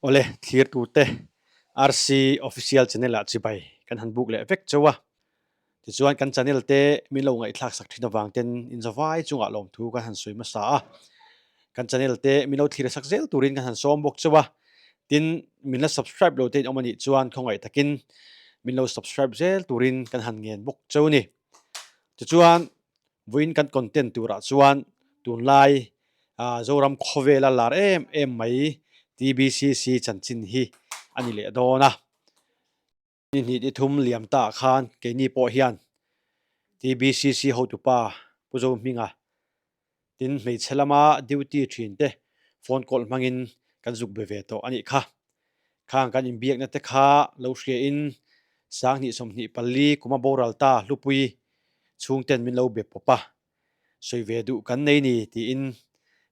Awle, thlirtute RC Official Channel ah chibai kan han buk leh vek chauh a. Tichuan kan channel te min lo ngaihthlak sak thin avang ten inzawvai chungah lawmthu kan han sawi hmasa a. Kan channel te min lo thlir sak zel turin kan han sawm bawk chauh a. Tin, min la subscribe lo te in awm a nih chuan khawngaih takin min lo subscribe zel turin kan han ngen bawk chauh a ni. Tichuan, vawiin kan content turah chuan tunlai Zoram khawvela lar em em mai TBCC chanchin hi a ni leh dawn a. Ni hnih ni thum liam ta ah khan keini pawh hian TBCC hotupa Pu Zohminga tin hmeichhe lama duty thin te phone call hmangin kan zuk be ve tawh a nih kha. Khang kan inbiakna te kha lo hria in 2024 kuma boral ta Hlupui chhungten min lo be pawp a, sawi ve duh kan nei ni tiin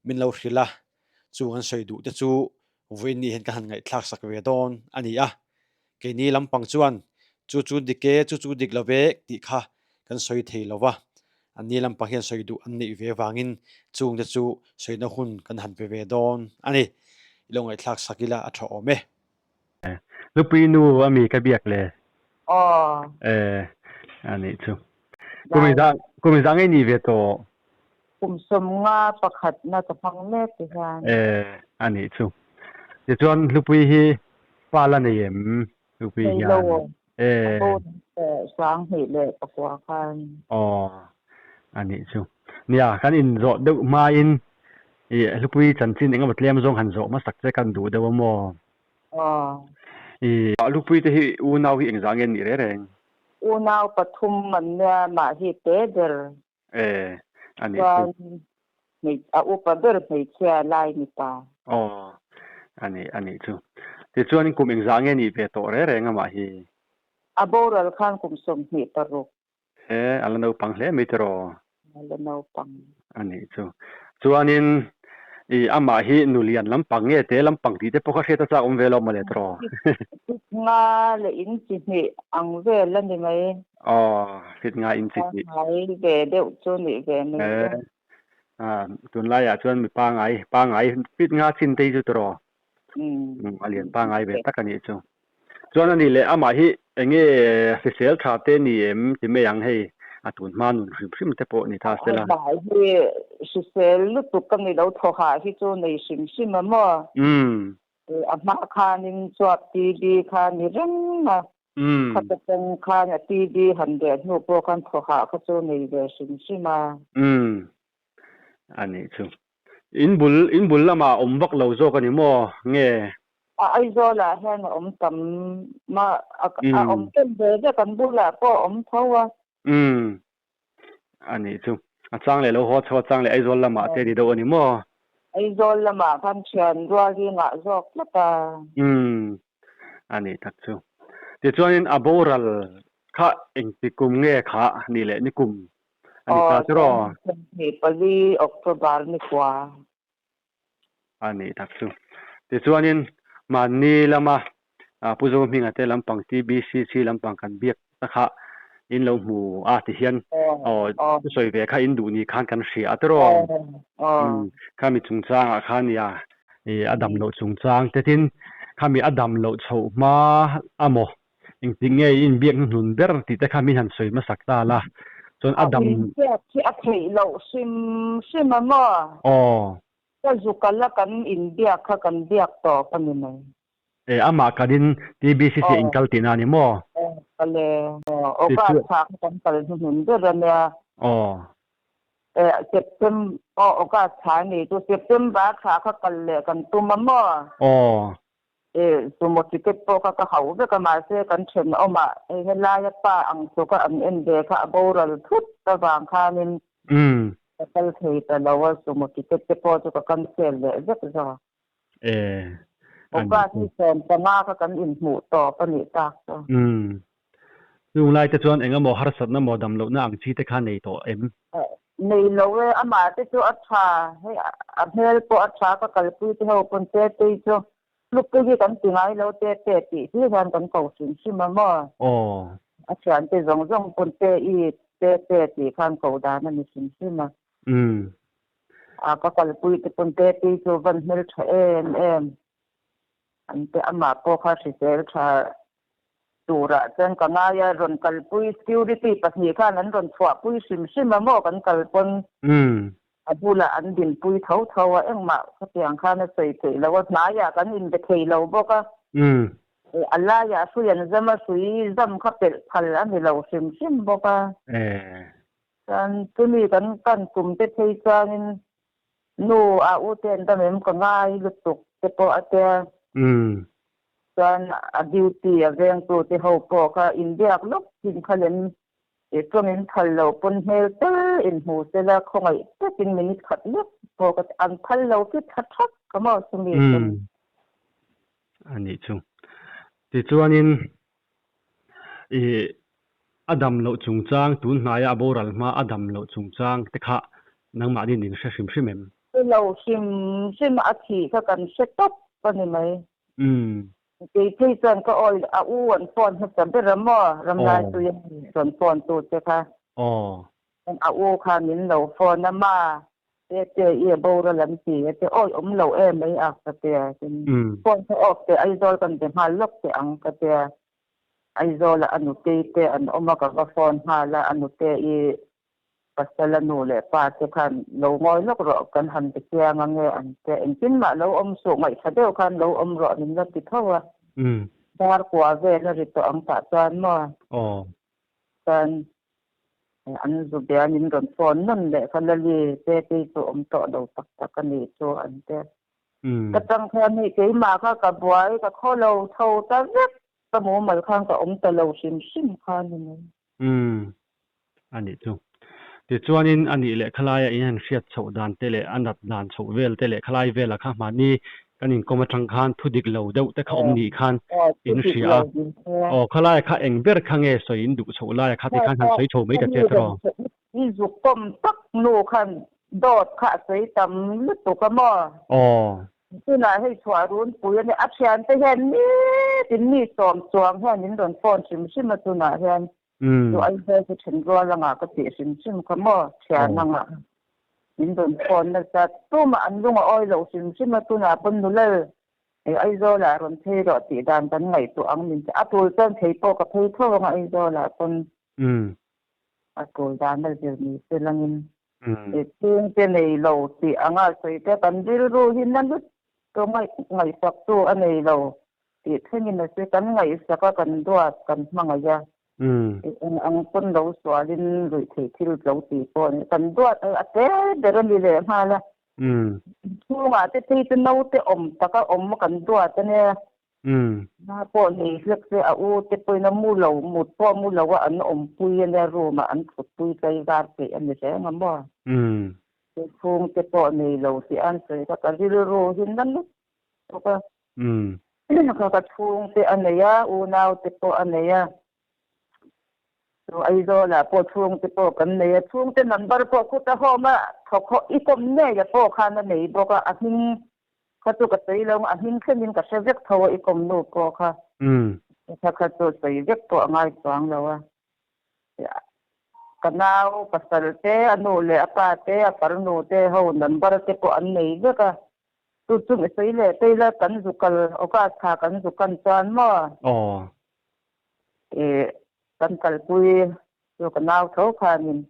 min lo hrilh a, chung an sawi duh te chu vawiin ni hian ka han ngaihthlak sak ve dawn a ni a, keini lampang chuan chu chu dik e, chu chu dik lo ve tih kha kan sawi thei lo va, anni lampang hian sawi duh an neih ve vangin chung te chu sawina hun kan han pe ve dawn a ni. I lo ngaihthlak sak ila a tha awm e. Lupui nu a mi ka biak le. Aw. Eh, a nih chu. Kum in za kum in za ngei ni ve tawh. Kum 51 na ka hmang mek ti hian. Eh, a nih chu. Tichuan Hlupui hi pa la nei em? Hlupui Nei hian. lo. Eh. A bo 2009 khan. Aw, a nih chu. Nia, kan inzawh deuh hmain i Hlupui chanchin engemaw tlem zawng han zawh hmasak che kan duh deuh a maw? Aw. I Hlupui te hi unau hi engzah nge an nih reng reng? Unau pathum an nia mah hi te ber. Eh, a nih chu. Chuan a upa ber hmeichhia lai ni ta. Aw, a nih, a nih chu. Tichuan kum engzah nge nih ve tawh reng reng amah hi? A boral khan kum 26. He, a la naupang hle mai tiraw? A la naupang. A nih chu. Chuanin i amah hi nulian lampang nge te lampang tih te pawh kha hriat a chak awm ve lo mawle tiraw? Fit nga leh in chi hnih ang vel a ni mai. Aw, fit nga in chi hnih. Pangngai ve deuh chu nih ve mai chu. Eh, tunlaiah chuan mi pangngai, pangngai fit nga chin te hi chu tiraw? A lian pangngai ve tak a nih chu. Chuan a nih leh amah hi eng nge hrisel tha te ni em ti mai ang hei a tun hma nun hrim hrim te pawh ni ta se la. Amah hi hrisel lutuk ka ni lo thaw hah hi chu nei hrim hrim a maw? A hma khanin chuap TB kha ni reng a. Khata tang khan a TB han deh hnu pawh khan thaw hah kha chu nei ve hrim hrim a. A nih chu. In bul, in bul lamah a awm vak lo zawk a ni maw? Nge? A Aizawl ah hian a awm tam ma, a awm tel ve vek, an bulah pawh a awm tho a. Umm. A nih chu. A chang leh lo haw chho, a chang leh Aizawl lamah te ni deuh a ni maw? Aizawl lamah khan thian rual hi ngah zawk tlat a. Umm. A nih tak chu. Tichuanin a boral kha engti kum nge kha nih leh ni kum A ni ta chu raw. 24 October ni kua. A nih tak chu. Tichuanin mahni lama Pu Zohminga te lampang TBCC lampang kan biak ta kha in lo hmu a ti hian aw thusawi ve kha in duh ni khan kan hria a tiraw. Khami chungchangah khan nia a dam loh chungchang te tin khami a dam loh chhoh hma amaw Engtik nge i inbiak hnuhnun ber tih te kha min han sawi hmasak ta la, chuan a dam. A inbiak hi a theih loh hrim hrim a maw? Aw. Ka zukal a kan inbiak kha kan biak tawp a ni mai. E, amah kalin TBCC a inkal tihna a ni maw? Aw, kal e. Aw, August thla kha kan kal hnuhnun ber a nia. Aw. E, September, aw August thla a ni chu September thla kha kal leh kan tum a maw? Aw. E, sumo ticket pawh kha ka hauh vek a, mahse kan thenawmah hei helaia pa ang tluk a an en ve kha a boral thut avang khanin ka kal thei ta lo a, sumo ticket te pawh chu ka cancel leh vek zawk. E, a nih August chu. ni 15 kha kan inhmuh tawp a nih tak chu. Chung lai te chuan eng emaw harsatna maw dam lohna ang chi te kha nei tawh em? Nei lo e, amah te chu a tha, hei a hmel pawh a tha ka kalpui te ho pawn te tei chu hlukpui hi kan ti ngai lo te te tih hlir hian kan ko hrim hrim a maw? Aw. A thian te zawng zawng pawn te i te te tih khan ko dan a ni hrim hrim a. Umm. A ka kalpui te pawn te tei chu van hmel tha em em. An te amah pawh kha hrisel tha turah chuan ka ngai a, rawn kalpui security pahnih khan an rawn chhuahpui hrim hrim a maw kan kal pawn a bulah an dinpui tho tho a, engmah khatiang khan a sawi theih lo a, hnaiah kan inbe thei lo bawk a, a laiah hrui an zam a, hrui zam kha pelh phal a ni lo hrim hrim bawk a. Chuan chumi kan kan tum te phei chuanin Nu a u te an dam em ka ngai lutuk te pawh a tia. Chuan a duty a vengtu te ho pawh kha inbiak lawk thin kha lem i tawng in phal lo pawn hmel tel in hmu sela khawngaih takin minute khat lek pawh ka an phal lo khi tha thak ka maw chumi pawn. A nih chu. Tichuanin I a dam loh chungchang, tun hnaia a boral hma a dam loh chungchang te kha nangmahni nin hre hrim hrim em? Hre lo hrim hrim a thih kha kan hre tawp a ni mai. Kei phei chuan ka awi a u an phone hmasa ber a maw Ramlai tui a rawn phone tu che kha. A u kha min lo phone a ma te te i a boral an ti a te awi awm lo em mai a ka tia tin phone kha off teh Aizawl kan be nghal lawk teh ang ka tia Aizawl ah a nutei te an awm a ka va phone nghal a a nute i pasal a nu leh pa te khan lo ngawi lawk rawh kan han be chiang ange an tia engtin mah lo awm suh ngaihthla deuh khan lo awm rawh min la ti tho a dar kua vel a ri tawh ang tah chuan maw chuan An zu bia min rawn phone nawn leh kha Lali te tei chu awm tawh lo tak tak a nih chu an ti. Ka chang khan hei keimah kha ka buai ka khaw lo tho ta vek ka mumal khan ka awm ta lo hrim hrim kha ni mai. Umm a nih chu. Tichuanin a nih leh khalaia in han hriat chhoh dan te leh a nat dan chhoh vel te leh khalai velah kha mahni Kan inkawm atang khan thu dik lo deuh te kha awm nih khan in hria a. Aw khalaia kha eng ber kha nge sawi in duh chhoh laia kha ti khan han sawi chho mai ta che tawh. I zuk pawm tak nu khan dawt kha a sawi tam lutuk a maw? Aw. Tunah hei chhuah runpui a nia, a thiante hian nitin mi sawm chuang hian min rawn phone hrim hrim a tunah hian. Chu Aizawl chu then rual anga ka tih hrim hrim kha maw thian anga min rawn phone nasa tumah an lung a awi loh hrim hrim a tunah pawn nulal hei Aizawl ah rawn phei rawh tih dan kan ngaihtuah ang min a tul chuan thei pawh ka phei tho anga Aizawl ah pawn a tul dan a zir ni se langin chhungte nei lo tih anga sawi te kan rilru hi na lut tu ngaihsak tu a nei lo Tih thlengin a se, kan ngaihsak a, kan duat, kan hmangaih a. Eng ang pawn lo sualin ruih theih thil tlo tih pawh a ni. Kan duat a te ber a ni leh nghal a. Chhungah te phei chu naute awm taka awm kan duat a nia. Na pawh nei hlek se a u te pawhin a mu lo, mut pawh a mu lo a, an awmpui a nia, room ah an thutpui tlaivar theih a ni reng a maw. Chhungte pawh nei lo tih an sawi kha ka rilru hi na lutuk a. Kha ka chhungte a nei a, unaute pawh a nei a. Chu Aizawlah pawh chhungte pawh kan nei a, chhungte number pawh khuta home a thawk ho i kawm ngei a pawh khan a nei bawk a, a hming kha chu ka sawi lo a hming thlengin ka hre vek tho a i kawm nu pawh kha. Kha kha chu sawi vek pawh a ngai chuang lo a. Ka nau pasal te, a nu leh a pa te, a farnu te ho number te pawh an nei vek a. Chu chu mi sawi leh tei la kan zu kal August thla kan zu kan chuan maw? Aw. Ih kan kalpui chu ka nau tho khanin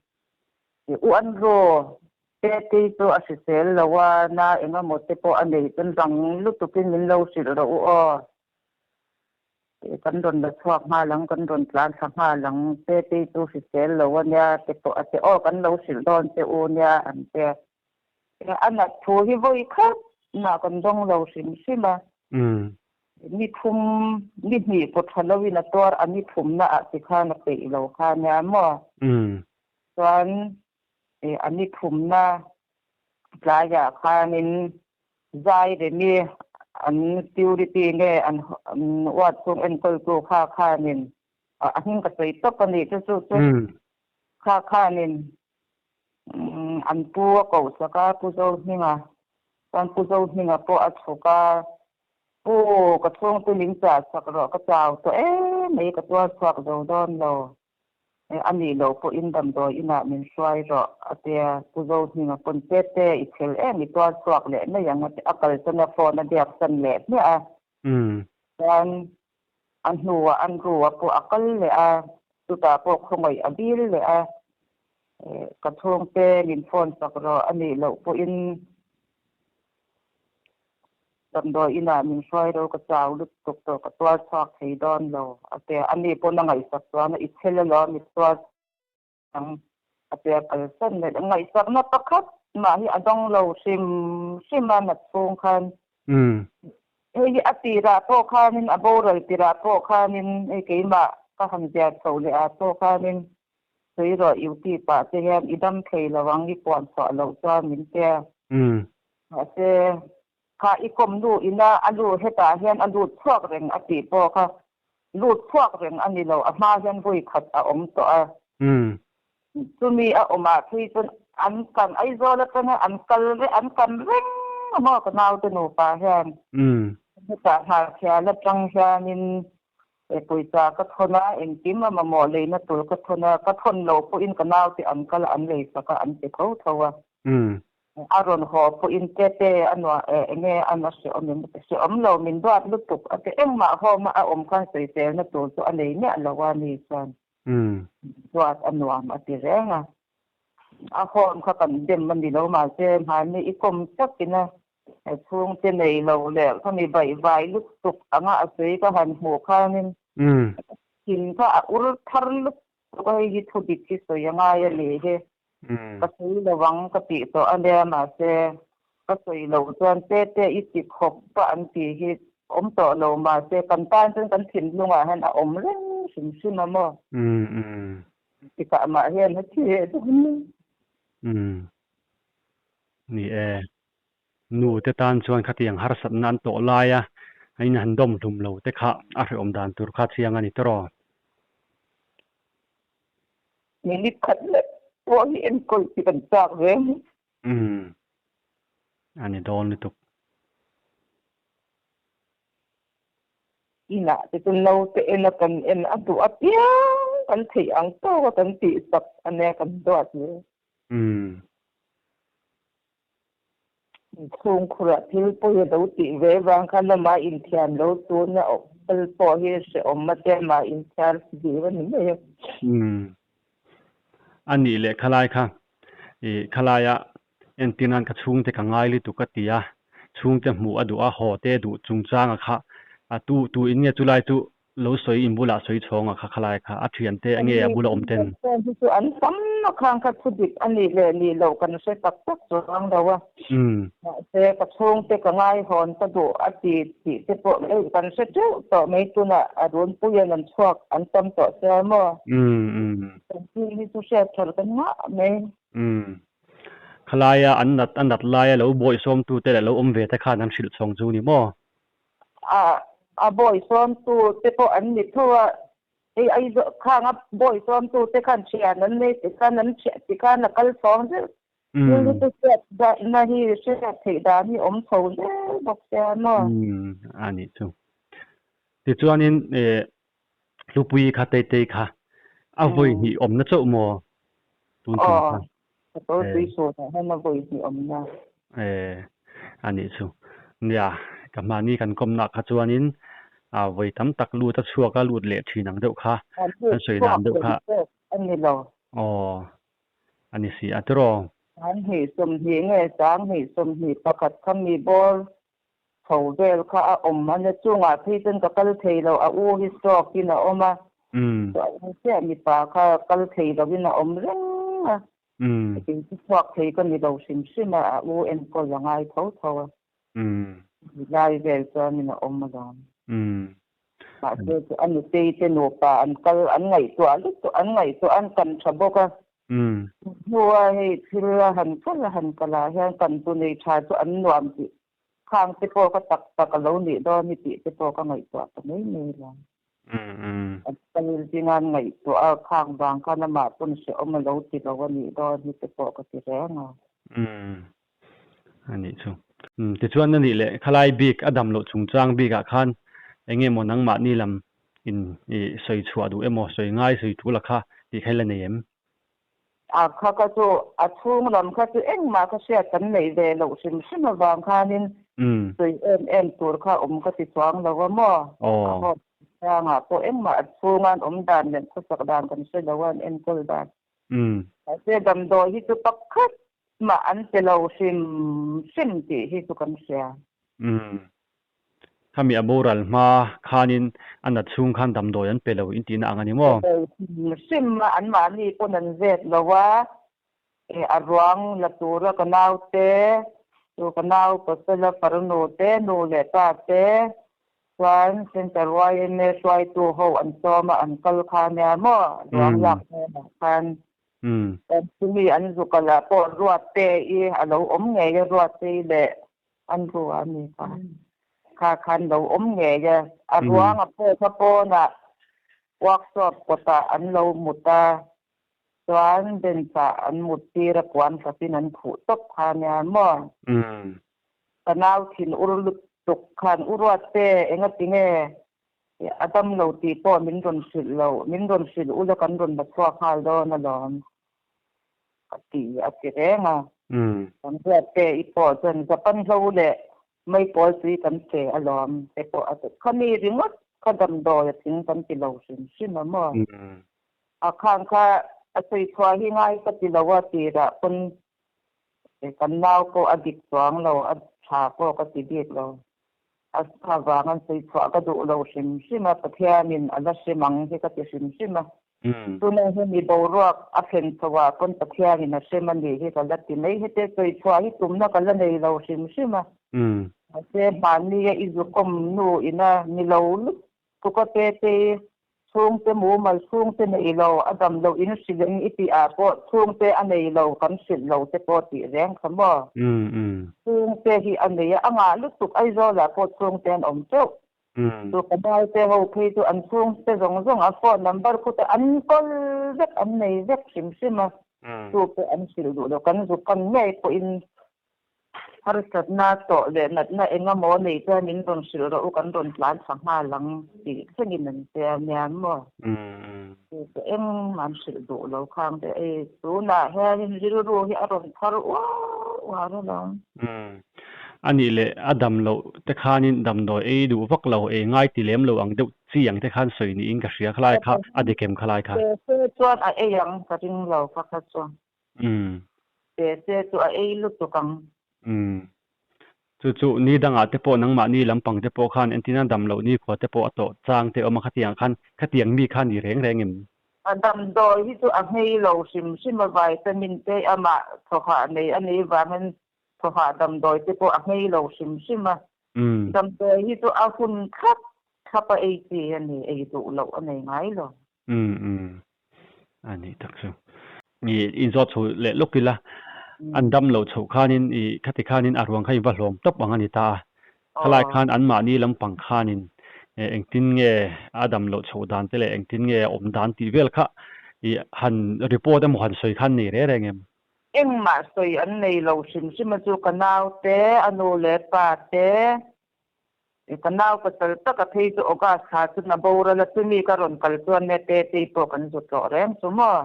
ih u an ru te tei chu a hrisel lo a na eng emaw te pawh a nei chuan rang lutukin min lo hrilh rawh u aw. Ih kan rawn la chhuak nghal ang kan rawn tlan thla nghal ang te tei chu hrisel lo a nia te pawh a ti aw kan lo hrilh dawn che u nia an tia. A nat thu hi vawi khat mah kan dawng lo hrim hrim a. Ni thum, ni hnih pawh tha loin a tuar a, ni thumna ah ti khan a peih lo kha nia maw? Chuan a ni thumna tlaiah khanin zai remi an security nge an ward chhung enkawltu kha khanin a hming ka sawi tawp a nih chu chu chu kha khanin An pu a koh sak a, Pu Zohminga chuan Pu Zohminga pawh a chhuk a, Pu, ka chhungte min chah sak rawh, ka chau tawh em mai, ka tuar chhuak zo dawn lo, a nih loh pawhin damdawi inah min hruai rawh, a ti a. Pu Zohminga pawn, Tete, i chhel em, i tuar chhuak leh mai ang, a ti a. A kalsan a, phone a biak san leh hmiah a. Chuan a hnuah an ru-a pawh a kal leh a, chutah pawh khawngaih a dil leh a, ka chhungte min phone sak rawh a nih loh pawhin damdawi inah min hruai ro ka chau lutuk tawh ka tuar chhuak thei dawn lo a ti a, ani pawn a ngaihsak chuan a i chhel alawm i tuar Ang a tia kalsan leh ngaihsakna pakhat mah hi a dawng lo hrim hrim a nat chhung khan. Hei hi a tirah pawh khanin a boral tirah pawh khanin hei keimah ka han ziar chho leh ah pawh khanin sawi rawh YouTube ah te hian i dam thei lo ang i puan chhuah loh chuan min tia. Mahse kha i kawm nu ina a lu hetah hian a lut chhuak reng a tih pawh kha Lut chhuak reng a ni lo, a hma hian vawi khat a awm tawh a. Chumi a awmah phei chuan an kan Aizawl atanga an kal reng an kan reng a maw ka naute nupa hian. Hetah Hnarthial atang hianin pawisa ka thawn a, engkim a mamawh leina tur ka thawn a, ka thawn lo pawhin ka naute an kal a an leisak a an pe tho tho a. A rawn haw pawhin tete a nuah e, enge an a hreawm em? Ka hreawm lo, min duat lutuk a ti. Engmah home a awm khan sawiselna tur chu a nei miah lo a ni chuan duat a nuam a ti reng a. A home kha kan dem a ni lo mahse mahni i kawm takin a chhungte nei lo leh khami baihvai lutuk anga a sawi ka han hmuh khanin thin kha a ur thar lutuk a, hei hi thudik hi sawi a ngai a ni hi. Ka sawi lo ang ka tih tawh a nia mahse ka sawi loh chuan tete i ti khawp a an tih hi awm tawh lo mahse kan tan chuan kan thinlungah hian a awm reng hrim hrim a maw? Tikah mah hian a thi leh dawn a. Ni e, nu te tan chuan khatiang harsatna an tawh lai a, a in han dawm hlum lo te kha a hrehawm dan tur kha chiang a ni tawh. Minute khat leh pawh hi enkawl chi kan chak ve a ni. Umm. A ni dawn lutuk. Inah te chu naute en a kan en a duh apiang kan theih ang tawk a kan tih sak a nia kan duat ve. Umm. Chhungkhurah thil pawi a lo tih ve vang khan amah inthiam lo tuna kal pawh hi hrehawm a tia amah inthiar zir a ni mai a. Umm. A nih leh khalai kha ih khalaia entir nan ka chhungte ka ngai lutuk a ti a, chhungte hmuh a duh a, haw te duh chungchanga kha a tu tu in nge chulai chu Lo sawi in bulah sawi chhawng a kha khalai kha a thian te nge a bula awm ten? Heng hi chu an tam na khang kha thu dik a nih leh nih loh kan hre tak tak chuang lo a. Mahse ka chhungte ka ngaihawn ka duh a ti tih te pawh kan hre teuh tawh mai tunah a runpuiin an chhuak an tam tawh sia maw? Kan thil hi chu hriat thar kan ngah mai. Khalaia an nat a nat laia lo bawihsawmtu te leh lo awm ve te khan an hrilh chhawng chu ni maw? A a bawi sawmtu te pawh an ni tho a, hei Aizawl khang a bawi sawmtu te khan thian an nei ti khan an thiah ti khan a kal chhawng zel. Thil hi chu hriat na hi hriat theih dan hi awm chho zel bawk sia maw? Umm a nih chu. Tichuanin eh Hlupui kha Teitei kha a vawi hnih awmna chauh maw tun tum kha? Aw, ka tawr tui chhunah hian a vawi hnih awmna. Eh, a nih chu. Nia, ka hmahni kan kawmna kha chuanin a vawi tam tak lut a chhuak a lut leh thin ang deuh kha, kan sawi dan deuh kha. A ni lo. Aw, a ni si a tiraw? Sanghnih 20 nge sanghnih 21 kha mi bawr Chho vel kha a awm a nia chungah phei chuan ka kal thei lo a u hi stroke in a awm a chuan chiah mipa kha kal thei lo in a awm reng a kei chu chhuak thei ka ni lo hrim hrim a a u enkawl a ngai tho tho a lai vel chuan in a awm alawm mahse chu a nutei te nupa an kal an ngaihtuah lutuk an ngaihtuah an kan tha bawk a hnua hei thil a han kal a han kal ah hian kan tu nei tha chu an nuam tih Khang te pawh ka tak tak a lo nih dawn i tih te pawh ka ngaihtuah ta mai mai lo. A kal zinga an ngaihtuah a, khang vang khan amah pawn hrehawm a lo ti lo a nih dawn hi te pawh ka ti reng a. A nih chu. Tichuan a nih leh khalai bik a dam loh chungchang bikah khan eng nge maw nangmahni lam in i sawi chhuah duh emaw sawi ngai sawi tul a kha tih kha i la nei em? A kha kha chu a chhung lam kha chu engmah ka hriat kan neih ve loh hrim hrim avang khanin Sawi em em tur kha awm ka ti chuang lo a maw? A home hrangah pawh engmah a chhunga an awm dan leh khawsak dan kan hre lo a, an enkawl dan. Mahse damdawi hi chu pakhat mah an pe lo hrim hrim tih hi chu kan hria. Khami a boral hma khanin a nat chhung khan damdawi an pe lo in tihna ang a ni maw? Pe lo hrim hrim a, anmahni pawn an zet lo a, a ruang la tura ka naute, chu ka nau pasala farnu te, nu leh pa te chuan Centre yma hruaitu ho an sawm a, an kal kha nia maw, ruang lak hnenah khan. Chumi an zukal ah pawh Ruatte-i a lo awm ngei a, Ruatte-i leh An ru a ni kha. Kha khan lo awm ngei e. A ruang a pawh kha pawnah workshop kawtah an lo mut a, chuan bench ah an mut tir a puan hlapin an khuh tawp kha nia maw? Ka nau thin ur lutuk khan u Ruatte engati nge a dam lo tih pawh min rawn hrilh lo, min rawn hrilh ula kan rawn la chhuak nghal dawn alawm. A ti a ti reng a. Kan Ruatte i pawh chuan Japan hlo leh maipawl tui kan che alawm te pawh a ti. Khami ringawt kha damdawi a tling kan ti lo hrim hrim a maw? A khang kha a sawi chhuah hi ngai ka ti lo a tirah pawn kan nau pawh a dik chuang lo, a tha pawh ka ti bik lo. A tha vang an sawi chhuah ka duh lo hrim hrim a, Pathianin a la hrim ang hi ka ti hrim hrim a. Tunah hian mi boruak a thlen chho ah pawn Pathianin a hrem a nih hi ka la ti mai. Hete sawi chhuah hi tumna ka la nei lo hrim hrim a. Mahse hmanni a i zukawm nu ina ni lo lutuk a tete i chhungte mumal chhungte nei lo a dam loh in hrilh eng i tih ah pawh chhungte a nei lo kan hrilh lo te pawh tih reng kha maw. Chhungte hi a nei a, a ngah lutuk Aizawl ah pawh chhungte an awm teuh. Chu ka naute ho phei chu an chhungte zawng zawng a phone number khu te an kawl vek an nei vek hrim hrim a, chu pawh an hrilh duh lo. Kan zuk kan ngei pawhin harsatna tawh leh natna eng emaw nei chuan min rawn hrilh rawh u kan rawn tlan thla nghal ang tih thlengin an che a nia maw? Chu pawh engmah an hrilh duh lo khang te ei tunah hianin rilru hi a rawn thar uar uar alawm. A nih leh a dam loh te khanin damdawi ei duh vak lo, ei ngai ti lem lo ang deuh chi ang te khan sawi niin ka hria khalai kha a dik em khalai kha. Pe se chuan a ei ang ka ring lo kha kha chuan. Pe se chu a ei lutuk ang. Chu chu ni dangah te pawh nangmahni lampang te pawh khan entina dam loh nikhua te pawh a tawh chang te awm a khatiang khan khatiang mi kha ni reng reng em? A damdawi hi chu a nghei lo hrim hrim a vitamin te amah thawhah nei a nih vangin Thawhah damdawi te pawh a nghei lo hrim hrim a, damdawi hi chu a hun thlap thlap a ei chi a ni, ei duh loh a nei ngai lo. Umm umm a nih tak chu. I inzawt chho leh lawk ila, an dam loh chhoh khanin i khati khanin a ruang kha in va hlawm tawp ang a ni ta a, khalai khan anmahni lampang khanin engtin nge a dam loh chhoh dan te leh engtin nge a awm dan tih vel kha i han report emaw han sawi khan nei reng reng em? Engmah sawi an nei lo hrim hrim a chu ka nau te, a nu leh pa te, ka nau pasal tak a phei chu August thla chu na boral a chumi ka rawn kal chuan nia Tetei pawh kan zu tlawh reng chu maw.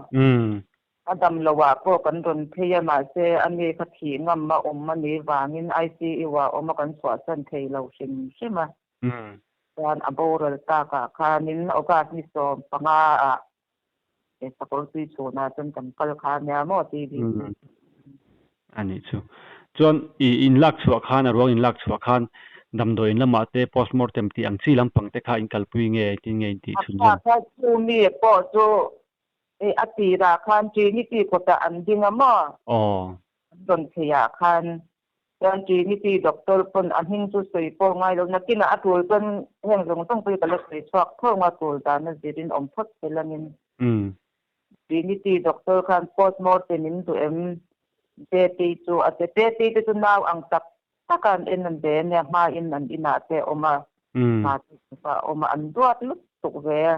A dam lo ah pawh kan rawn phei a mahse a ni kha thih ngam a awm a nih vangin ICU ah awm a kan chhuahsan thei lo hrim hrim a. Chuan a boral tak ah khanin August ni 15 ah He sakawr tui chhunah chuan kan kal kha ania maw tih bik chu. A nih chu. Chuan i in lak chhuah khan a ruang in lak chhuah khan damdawi in lamah te postmortem tih ang chi lampang te kha in kalpui nge engtin nge in tih chhun zawm? A kha chu mi pawh chu a tirah khan Trinity kawtah an ding a maw? Aw. An rawn theiah khan Chuan Trinity doctor pawn a hming chu sawi pawh ngai lo, nakinah a tul chuan heng zawng zawng pawh hi ka la sawi chhuak tho ang a, tul dan a zirin awm phawt se langin. Trinity doctor khan postmortem in duh em? JP chu a ti. JP te chu nau ang tak tak a an en an ve ania, hmain an inah te a awm a, hna te a awm a, an duat lutuk ve a.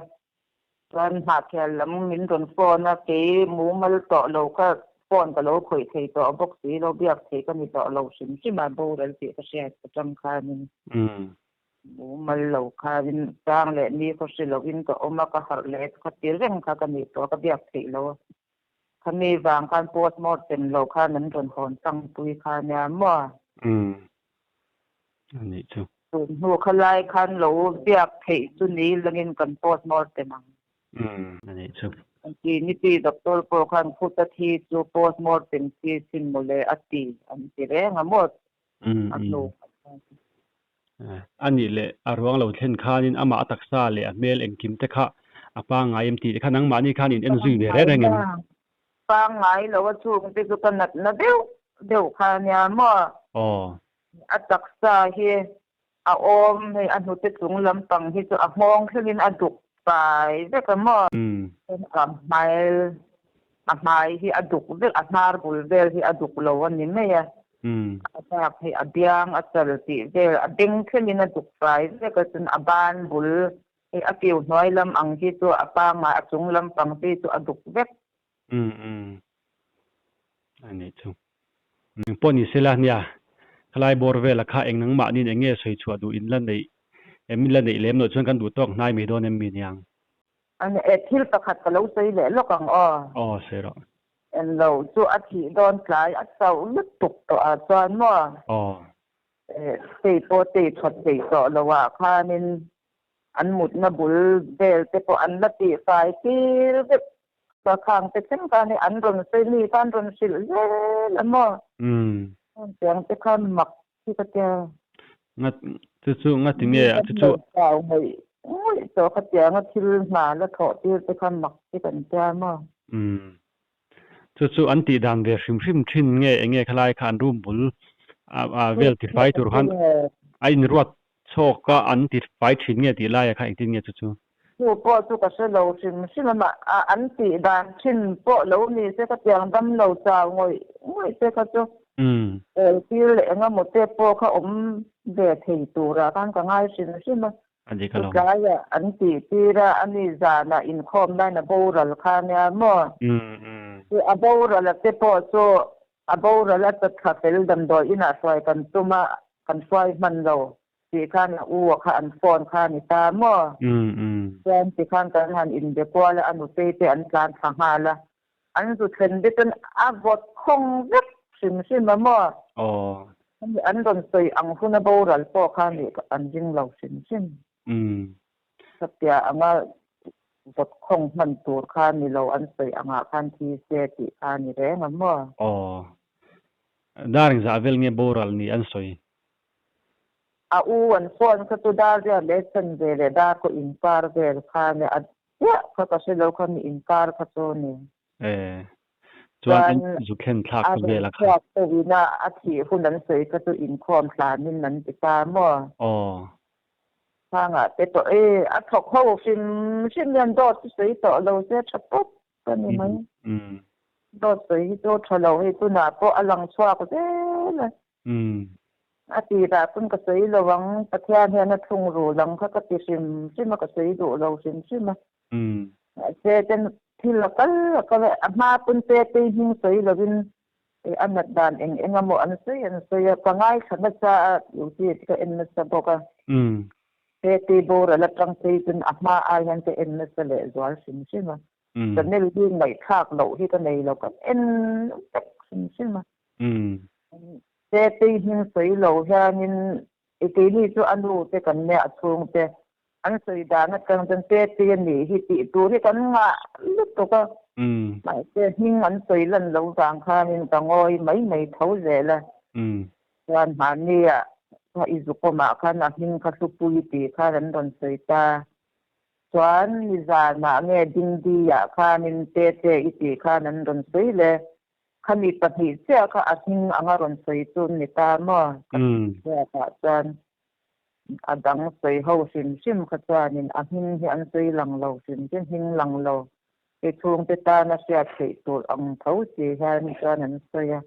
Chuan hnahthial lam min rawn phone a, kei mumal tawh lo kha phone ka lo khawih thei tawh bawk si lo, biak thei ka ni tawh lo hrim hrim a, boral tih ka hriat atang khanin mumal lo khanin chang leh ni khaw hre lovin ka awm a, ka harh leh kha ti reng kha ka ni tawh, ka biak theih lo a. Khami vang khan postmortem lo khan an rawn hawn tangpui kha nia maw? A nih chu. Tun hnu kha lai khan lo biak theih chu ni langin kan post mortem ang. Umm a nih chu. An ti ni ti doctor pawh khan khuta thi chu post mortem chi sin mawle a ti an ti reng a maw a hnu kha chuan. A nih leh a ruang lo thlen khanin amah a taksa leh a hmel engkim te kha a pangngai em tih te kha nangmahni khan in en zui ve reng reng em? Pangngai lo a chhungte chu ka natna deuh deuh kha nia maw? Aw. A taksa hi a awm hei a hnute chung lampang hi chu a nghawng thlengin a duk fai vek a maw? A hmai a hmai hi a duk vek a hnar bul vel hi a duk lo a ni mai a. A bak hei a biang a chal tih vel a beng thlengin a duk fai vek a chuan a ban bul hei a kiu hnuai lam ang hi chu a pangngai a chung lampang phei chu a duk vek. Umm a nih chu. Eng pawh ni sela nia khalai bawr vela kha eng nangmahniin eng nge sawi chhuah duh in la neih em in la neih lem loh chuan kan duh tawk hnai mai dawn em mi niang. A ni e thil pakhat ka lo sawi leh lawk ang aw. Aw sawi rawh. En lo chu a thih dawn tlai a chauh lutuk tawh ah chuan maw. Aw. Tei pawh tei that theih tawh lo ah khanin an mutna bul vel te pawh an la tihfai tir vek ka khang te thleng khan hei an rawn sawi mi kha an rawn hrilh zel a maw. Tiang te khan mak hi ka tia. Nga chu chu nga ti nge a chu chu. Chau ngawih ngawih tawh kha tianga thil hna la thawh tir te khan mak hi kan tia maw. Chu chu an tih dan ve hrim hrim thin nge eng nge khalai kha an room bul a vel tifai tur khan a inruat chhawk a an tifai thin nge tih laia kha engtin nge chu chu. Chu pawh chu ka hre lo hrim hrim a mah an tih dan thin pawh lo ni se ka tiang dam lo chau ngawih ngawih te kha chu awl tir leh eng emaw te pawh kha awm ve thei turah khan ka ngai hrim hrim a. A dik alawm. Tlaiah an tih tir a, a ni zanah inkhawm laiin a boral kha nia maw? Chu a boral a te pawh chu a boral a chatthla fel damdawi inah hruai kan tum a, kan hruai hman lo tih khan a u a kha an phone kha a ni ta maw? Chuan tikhan kan han inbe kual a, a nutei te an tlan thla nghal a, An zu thlen te chuan a vawt khawng vek hrim hrim a maw? Aw. Hemi an rawn sawi ang huna boral pawh kha nih an ring lo hrim hrim. Khatia anga vawt khawng hman tur kha ni lo an sawi angah khan thi se tih kha ni reng a maw? Aw. Dar engzah vel nge boral ni an sawi? A u an phone kha chu dar riat leh chen ve leh dar kaw inkar vel kha nia a Chiah kha ka hre lo kha mi inkar kha chu ni. E, chuan in zu thlen thlak kha vel a kha. Chuan a rawn chhuak pawhin a a thih hun an sawi kha chu inkhawm hlanin an ti ta maw? Aw. Khangah te tawh e, a thawk ho hrim hrim hian dawt chu sawi tawh lo se tha pawp ka ni mai. Dawt sawi hi chu tha lo hei tunah pawh a lang chhuak zel a. A tirah pawn ka sawi lo ang, Pathian hian a thlung rul ang kha ka ti hrim hrim a, ka sawi duh lo hrim hrim a. Mahse ten thil a kal a kal a, a hma pawn te tei hming sawi lovin a nat dan eng eng emaw an sawi an sawi a, ka ngaithla nasa a, YouTube ka en nasa bawk a. He tei boral atang phei chuan a hma ai hian ka en nasa leh zual hrim hrim a. Channel hi ngaihthlak loh hi ka nei lo, ka en vek hrim hrim a. Te tei hming sawi lo hianin i keini chu a nu te kan nia a chhung te an sawi dan atang chuan te tei a nih hi tih tur hi kan ngah lutuk a, mahse hming an sawi lan lo vang khanin ka ngawi mai mai tho zel a, chuan mahni ah i zukawmah khan a hming kha hlupui tih khan an rawn sawi ta, chuan nizanah nge dingdi ah khanin te te i tih khan an rawn sawi le. Khami pahnih chiah kha a hming anga rawn sawi chu ni ta maw? Ka hriatah chuan a dang sawi ho hrim hrim kha chuanin a hming hi an sawi lang lo hrim hrim, hming lang lo hi chhungte tana hriat theih tur ang tho si hian chuan an sawi a.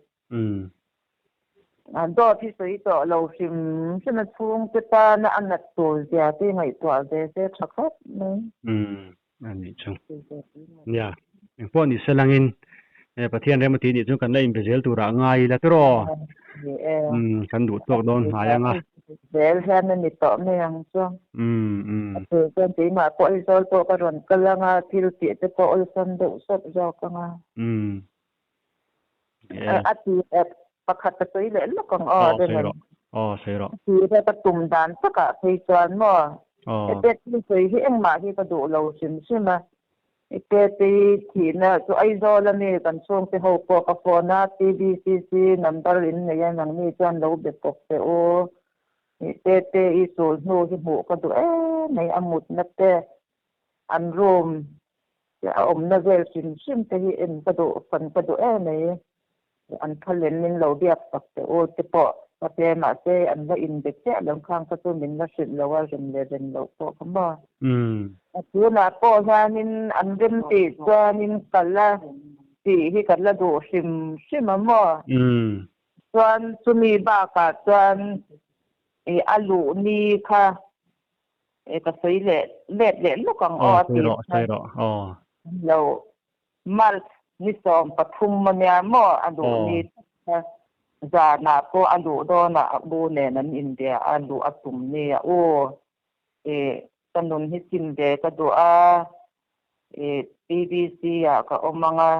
Dawt hi sawi tawh lo hrim hrim a, chhungte tana a nat tur zia te ngaihtuah ve se tha khawp mai. A nih chu. Nia, engpawh ni se langin Pathian rem a tih nih chuan kan la inbe zel turah a ngai ila tiraw? Umm, kan duh tawk dawn hnai ang a. Zel hian a ni tawh mai ang chu. A tur chuan keimah pawh Aizawl pawh ka rawn kal ang a, thil tih te pawh awlsam deuh sawt zawk ang a. A ti pakhat ka sawi leh lawk ang aw. Aw, sawi rawh. Aw, sawi rawh. Tih ka tum dan takah phei chuan maw? Aw. Hete thil sawi hi engmah hi ka duh lo hrim hrim a. Hete thihna chu Aizawl ami kan chhungte ho pawh ka phone a, TBCC number in nei a nangni chuan lo be pawp teh u. Hete i sul hnu hi hmuh ka duh em mai a mutna te an room te a awmna vel hrim hrim te hi en ka duh fan ka duh em mai. An thalen min lo biak tak teh u te pawh ka pe mahse an la inbe chiah lo khang kha chu min la hrilh lo a rem leh rem loh pawh kha maw. A tunah pawh hianin an rem tih chuanin ka la tih hi ka la duh hrim hrim a maw. Chuan chumi bakah chuan i a luh ni kha ka sawi leh let leh lawk ang aw a ti lo. March ni 13 a nia maw a luh ni tak kha zanah pawh a luh dawnah a u nen an inbia a luh a tum ni a u ih ka nun hi sim ve ka duh a ih TBC ah ka awm ang a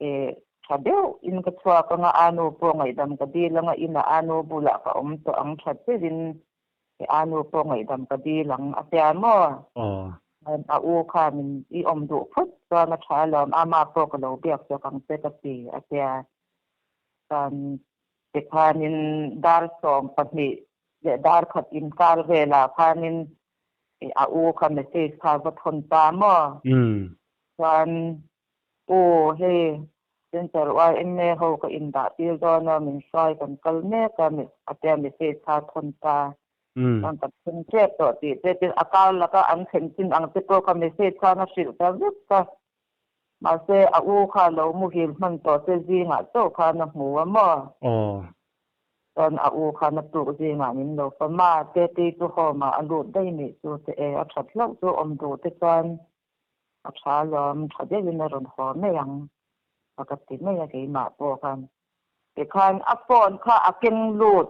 ih tha deuh in ka chhuak ang a a nu pawh ngaihdam ka dil ang a inah a nu bulah ka awm tawh ang tha deuhin I a nu pawh ngaihdam ka dil ang a tia maw? Aw. A u khan i awm duh phawt chuan a tha alawm, ama pawh ka lo biak zawk ang che ka ti a tia. Chuan tikhanin dar 12 leh dar khat inkar velah khanin a u kha message kha va thawn ta maw? Chuan U, hei Central yma ho ka indah tir dawn a, min hruai kan kal mek a, a tia message kha thawn ta. Chuan ka thleng tep tawh tih te tin a kar laka an thlen chin ang te pawh kha message khan a hrilh ta vek a. Mahse a u kha lo muhil hman tawh se zingah chauh khan a hmu a maw? Chuan a u khan a tuk zingah min lo fa ma, Tetei chu home ah a lut daih nih chu te e, a that hlauh chu awm duh te chuan A tha lawm, tha deuhin a rawn haw mai ang a ka ti mai a keimah pawh khan. Tikhan a phone kha a keng lut,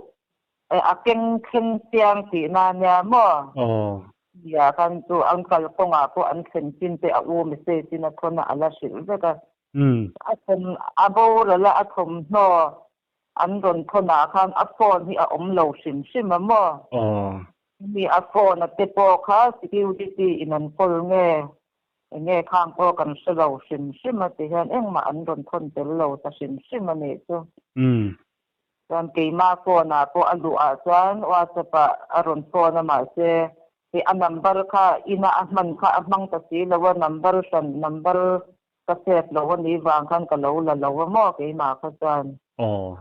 a keng thleng chiang tihna a nia maw? Aw. Nia khan chu an kalkawngah pawh an thlen chin te a u message in a thawn a, a la hrilh vek a. A thawm, a boral a, a thawmhnaw an rawn thawnah khan a phone hi a awm lo hrim hrim a maw? Aw. Mi a phone a te pawh kha security in an kawl nge enge khang pawh kan hre lo hrim hrim a ti hian engmah an rawn thawn tel lo ta hrim hrim a nih chu. Chuan keimah phone ah pawh a luh ah chuan whatsapp ah a rawn phone a mahse hei a number kha ina a hman kha a hmang ta si lo a number hran number Ka save lo a nih vang khan ka lo la lo a maw keimah kha chuan. Aw.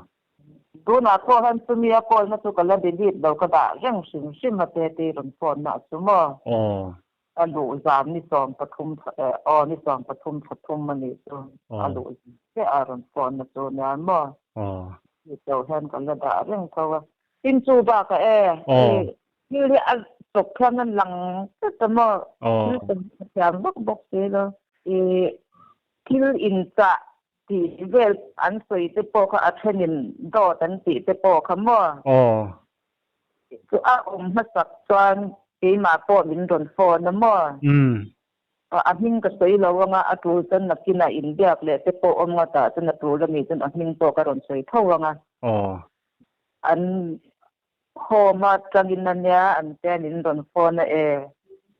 Tunah pawh hian chumi a call na chu ka la delete lo ka dah reng hrim hrim a Tete rawn phone na a chu maw. Aw. A luh zan ni 13 aw ni 13 thla thum a nih chu a luh zan chiah a rawn phone na chu nia maw. Aw. Tih loh hian ka la dah reng tho a. Tin chu bakah e. Aw. Thil hi a chawp khian a lang tlat a maw? Thil tam a thiam vak bawk si lo. I thil inchah tih vel an sawi te pawh kha a thenin dawt an tih te pawh kha maw? Chu a awm hmasak chuan keimah pawh min rawn phone a maw? A hming ka sawi lo anga a tul chuan nakinah inbiak leh te pawh awm nga tah chuan a tul a nih chuan a hming pawh ka rawn sawi tho anga. An Home atangin a nia an te an in rawn phone a e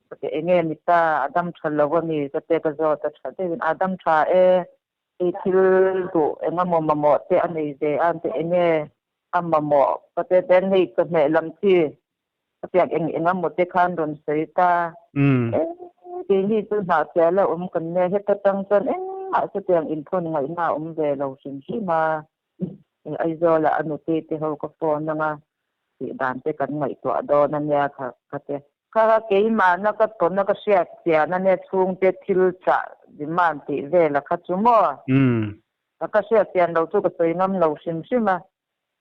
ka ti enge ni ta a dam tha lo a mi ka te ka zawt a tha deuhin a dam tha e hei thil duh engemaw mamawh te a nei ve a an ti enge a mamawh ka te ten hei chawhmeh lam chi ka tiang eng engemaw te khan rawn sawi ta e keini chu hnahchhiah la awm kan nia heta tang chuan engmah chutiang inthawn ngaihna a awm ve lo hrim hrim a. Aizawlah a nute te ho ka phone anga tih dan te kan ngaihtuah dawn a nia kha kha te. Kha kha keimahna ka tawn a ka hriat chian a nia chhungte thil chah demand tih vel a kha chu maw? Ka hriat chian lo chu ka sawi ngam lo hrim hrim a.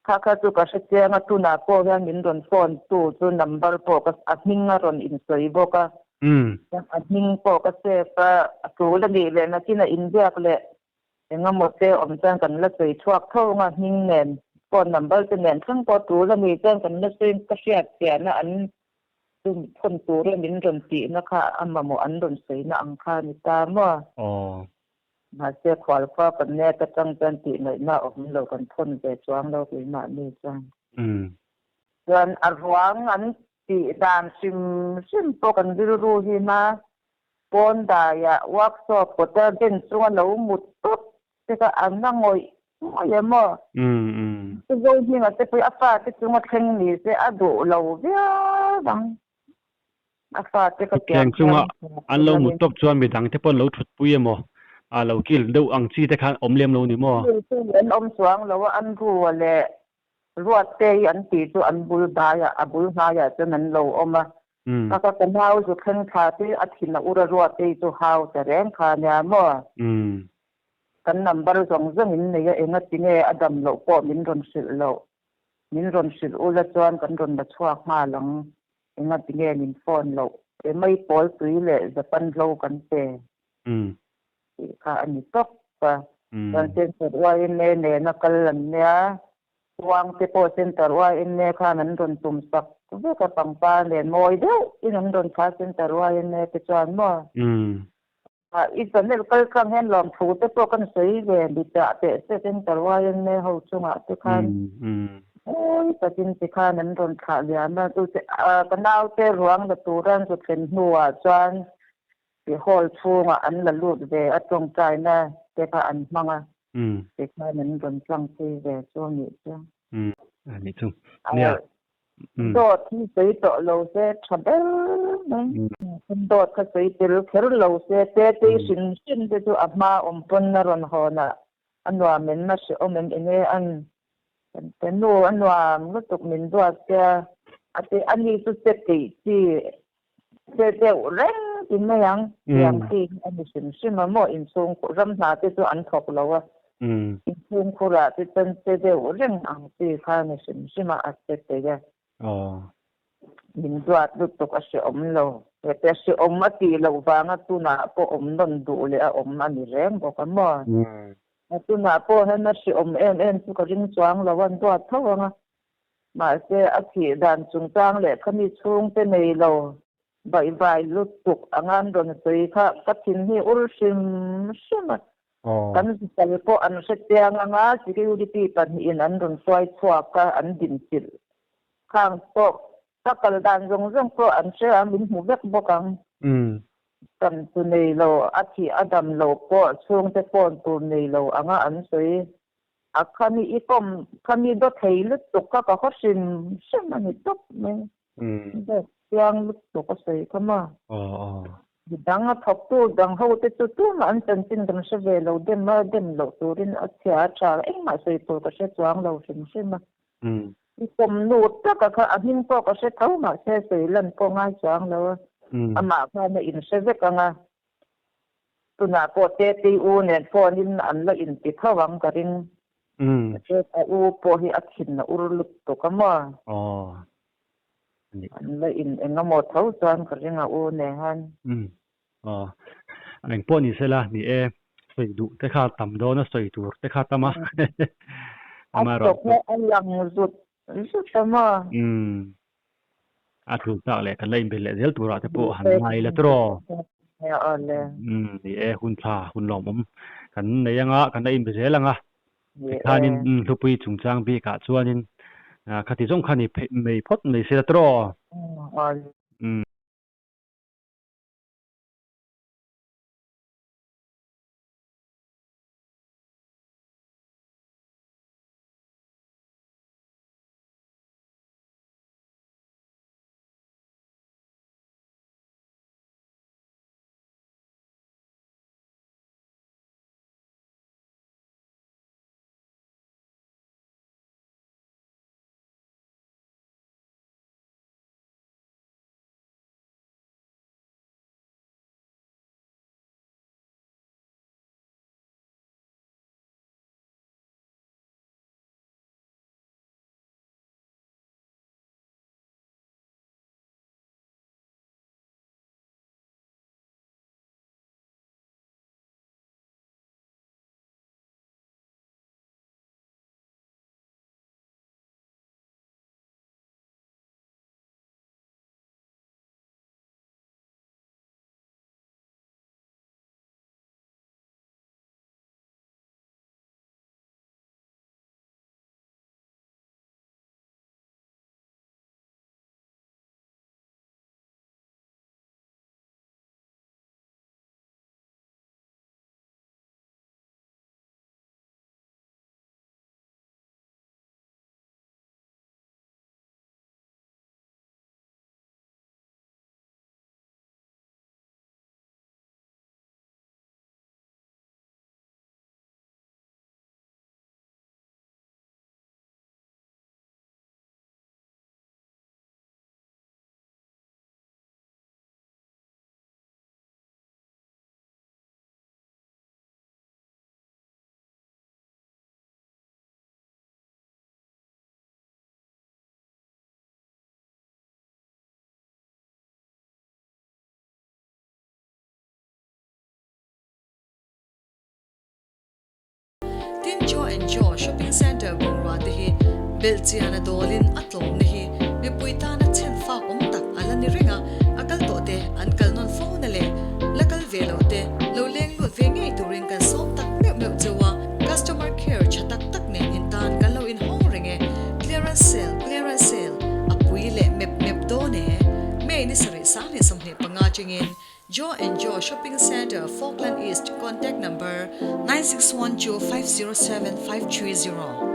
Kha kha chu ka hre chiang a tunah pawh hian min rawn phone tu chu number pawh ka a hming a rawn insawi bawk a. A hming pawh ka save a, a tul a nih leh nakin a inbiak leh Engemaw te awm chuan kan la sawi chhuak tho anga hming nen phone number te nen thleng pawh tul a ni chuan kan la sawi ka hriat chiahna an chumi thawn tura min rawn tihna kha a mamawh an rawn sawina ang kha a ni ta maw? Aw. Mahse khual khua kan net atang chuan tih ngaihna a awm lo kan thawn ve chuang lo keimahni chuan. Umm. Chuan a ruang an tih dan hrim hrim pawh kan rilru hi hma pawn daiah workshop kawta bench chunga lo mut tawp te kha an la ngawih ngawih em aw? Pu Zohminga te pawh hi a fate chunga thleng ni se a duh lo viau ang. A fate ka pian Thutthleng chunga an lo mut tawp chuan midang te pawh an lo thutpui emaw a lo kil deuh ang chi te khan awm lem lo ni maw? Kil chu an awm chuang lo a, an rua leh Ruatte hi an tih chu an bul daiah a bul hnaiah chuan an lo awm a. Ka ka ka nau zu thleng thla te a thin a ur a Ruatte hi chu hau ta reng kha nia maw? Kan number zawng zawng in nei a enga tinge a dam loh pawh min rawn hrilh loh. Min rawn hrilh ula chuan kan rawn la chhuak nghal ang. Enga tinge min phone loh? Pe mai pawl tui leh Japan hlo kan pe tih kha a ni tawp a. Chuan Center YMA nena kal an nia. Kuang te pawh Center YMA khan an rawn tum sak vek a, pangpar nen mawi deuh in an rawn thla Center YMA te chuan maw? I channel kal tlang hian lawmthu te pawh kan sawi ve bichah teh se Center YMA ho chungah te khan mawi takin ti khan an rawn thlah liam a, chu che ka naute ruang la tura an zu thlen hnuah chuan ti hall chhungah an la lut ve a tawngtaina te kha an hmang a ti khan an rawn tlang pui ve chu a nih chu. A nih chu. Nia. Dawt hi sawi tawh lo se tha ber mai. Dawt kha sawi tel kher lo se Tetei hrim hrim te chu a hma awm pawn a rawn hawn a, a nuam em a hrehawm em enge an kan te nu a nuam lutuk min duat sia a ti a ni chu che keih chi che deuh reng ti mai ang tiang chi hi a ni hrim hrim a maw inchhung ram hna te chu an thawk lo a inchhungkhur ah te chuan che deuh reng ang chi kha a ni hrim hrim a a che thei a min duat lutuk a hrehawm lo hete hrehawm a tih loh vanga tunah pawh awm nawn duh leh a awm a ni reng bawk a maw tunah pawh hian a hrehawm em em chu ka ring chuang lo a an duat tho ang a. Mahse, a thih dan chungchang leh kha mi chhungte nei lo baihvai lutuk anga an rawn sawi kha ka thin hi ur hrim hrim a. Kan sal pawh an hre chiang anga security pahnihin an rawn hruai chhuak a, an dinchilh khang pawh ka kal dan zawng zawng pawh an hre a, min hmu vek bawk ang. Kan chu nei lo, a thih a dam loh pawh chhungte phone tur nei lo anga an sawi. A khami i kawm khami daw thei lutuk kha ka haw hrim hrim a ni tawp mai. Dawt chiang lutuk a sawi kha maw. Midang a thawktu dang ho te chu tumah an chanchin kan hre ve lo dem a dem loh turin a chhia a tha engmah sawi tur ka hre chuang lo hrim hrim a. I kawm nu taka kha a hming pawh ka hre tho mahse sawi lan pawh ngai chuang lo a. Amah khan a inhre vek ang a. Tunah pawh Tetei u nen phone in an la inti tho ang ka ring. Teta u pawh hi a thin a ur lutuk a maw? An la in eng emaw tho chuan ka ring a u nen han. Aw. Eng pawh ni sela ni e, sawi duh te kha tam dawn a sawi tur te kha tam a. A chawk hi a lang zut zut a maw? A tul tak leh kan la inbe leh zel turah te pawh han ngai la tawh. Ni e, hun thla hun lawmawm kan nei anga kan la inbe zel anga. Tikhanin hlupui chungchang bikah chuanin khati zawng kha ni mai phawt mai se la tawh. Joe and Joe Shopping Centre bungrua te hi belhchian a dawlin a tlawmna hi mipui tana chhen fak awm tak a la ni reng a, a kal tawh te an kal nawn fo na leh la kal ve lo te lo leng lut ve ngei turin kan sawm tak meuh meuh cheu a, customer care tha tak tak nen in tan kan lo inhawng reng e, clearance sale clearance sale a pui leh mep mep dawn e, May ni sarih sang leh 25 chengin Joe and Joe Shopping Centre, Falkland East, Contact number, 9612 507 530.